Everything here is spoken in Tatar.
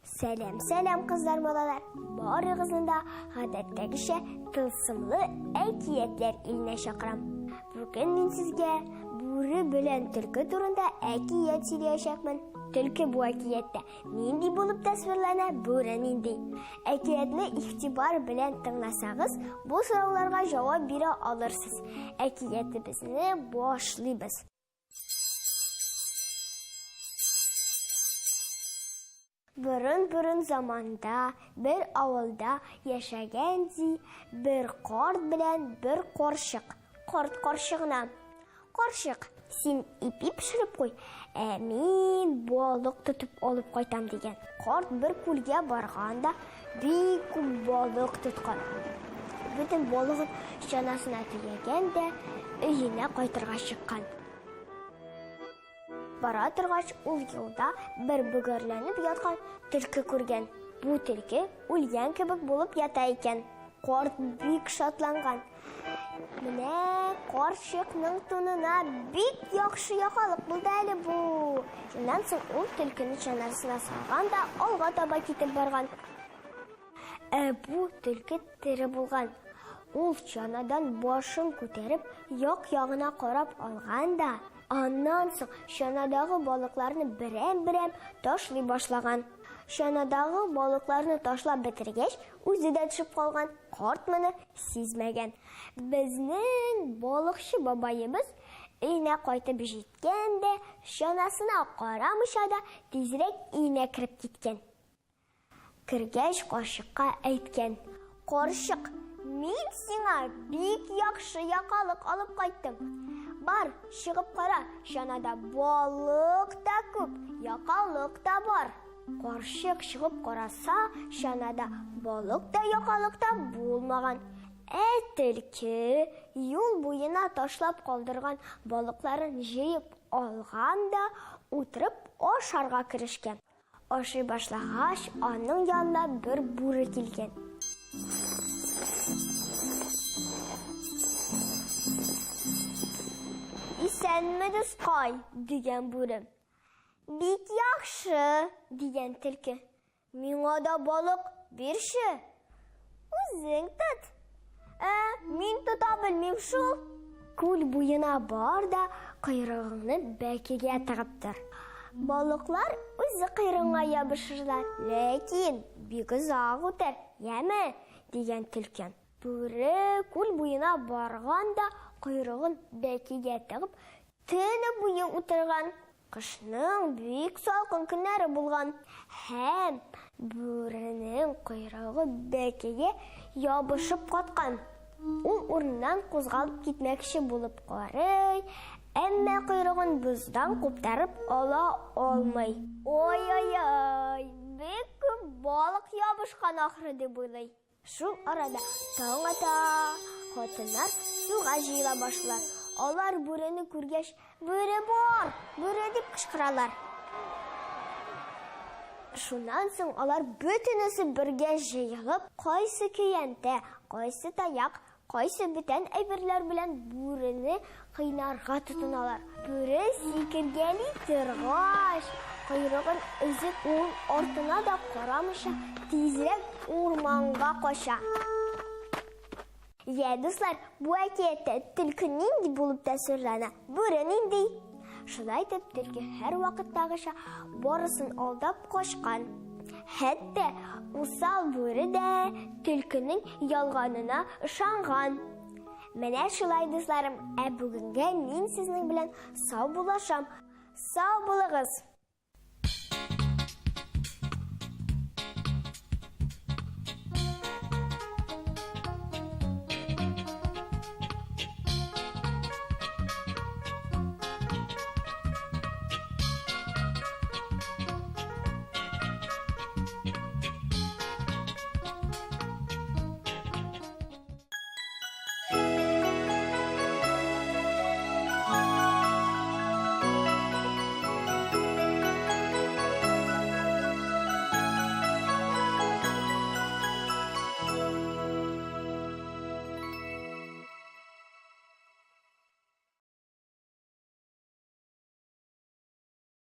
Сәлам, сәлам, кызлар, балалар. Барыгызны да гадәттәгечә тылсымлы әкиятләр иленә чакырам. Бүген мин сезгә бүре белән төлке турында әкият сөйләячәкмен. Төлке бу әкияттә нинди булып тасвирлана, бүре нинди? Әкиятне игътибар белән тыңласагыз, бу сорауларга җавап бирә алырсыз. Әкиятебезне башлыйбыз. Борын-борын заманда бер авылда яшәгән ди бер карт белән бер карчык. Карт карчыгына: "Карчык, син ипи пешереп куй, ә мин балык тотып алып кайтам", дигән. Карт бер күлгә барган да бик күп балык тоткан. Бөтен балыгын чанасына төягән дә өенә кайтырга чыккан. Бара торгач, ул юлда бер бөгәрләнеп яткан төлке күргән. Бу төлке үлгән кебек булып ята икән. Карт бик шатланган. Менә карчыкның тунына бик яхшы якалык булды әле бу. Шуннан соң ул төлкене чанасына салган да алга таба китеп барган. Ә бу төлке тере булган. Ул чанадан башын күтәреп, як-ягына карап алган да, аннан соң чанадагы балыкларны берәм-берәм ташлый башлаган. Чанадагы балыкларны ташлап бетергәч, үзе дә төшеп калган. Карт моны сизмәгән. Безнең балыкчы бабаебыз өенә кайтып җиткән дә, чанасына карамыйча да тизрәк өенә кереп киткән. Кергәч, карчыкка әйткән: "Карчык, мин сиңа бик яхшы якалык алып кайттым. Бар, чыгып кара, чанада балык та күп, якалык та бар". Карчык чыгып караса, чанада балык та, якалык та булмаган. Ә төлке юл буена ташлап калдырган балыкларын җыеп алган да, утырып ашарга керешкән. Ашый башлагач, аның янына бер бүре килгән. Исәнме, дускай, дигән бүре. Бик яхшы, дигән төлке. Миңа да балык бирче. Үзең тот. Ә, мин тота белмим шул. Күл буена бар да койрыгыңны бәкегә тыгып тор. Балыклар үзе койрыгыңа ябышырлар, ләкин бик озак үтәр, яме, дигән төлке. Бүре күл буена барган да койрыгын бәкегә тыгып, Төне буе утырган. Кышның бик салкын көннәре булган. Һәм бүренең койрыгы бәкегә ябышып каткан. Ул урыннан кузгалып китмәкче булып карый, әмма койрыгын боздан куптарып ала алмый. Ой-ой-ой, бик күп балык ябышкан ахры, дип уйлый. Шул арада таң ата, хатыннар суга җыела башлар. Алар бүрене күргәч, бүре бар, бүре дип кычкыралар. Шуннан соң алар бөтенесе бергә җыелып, кайсы көянтә, кайсы таяк, Кайсы бүтән әйберләр белән бүрене кыйнарга тотыналар. Бүре сикергәли торгач, койрыгын өзеп, ул артына да карамыйча тизрәк урманга кача. Йә, дуслар, бу әкияттә төлке нинди булып тәэсирләнә, бүре нинди? Шулай итеп, төлке һәрвакыттагыча барысын алдап качкан. Хәтта усал бүре дә төлкенең ялганына ышанган. Менә шулай, дусларым, ә бүгенгә мин сезнең белән сау булашам. Сау булыгыз!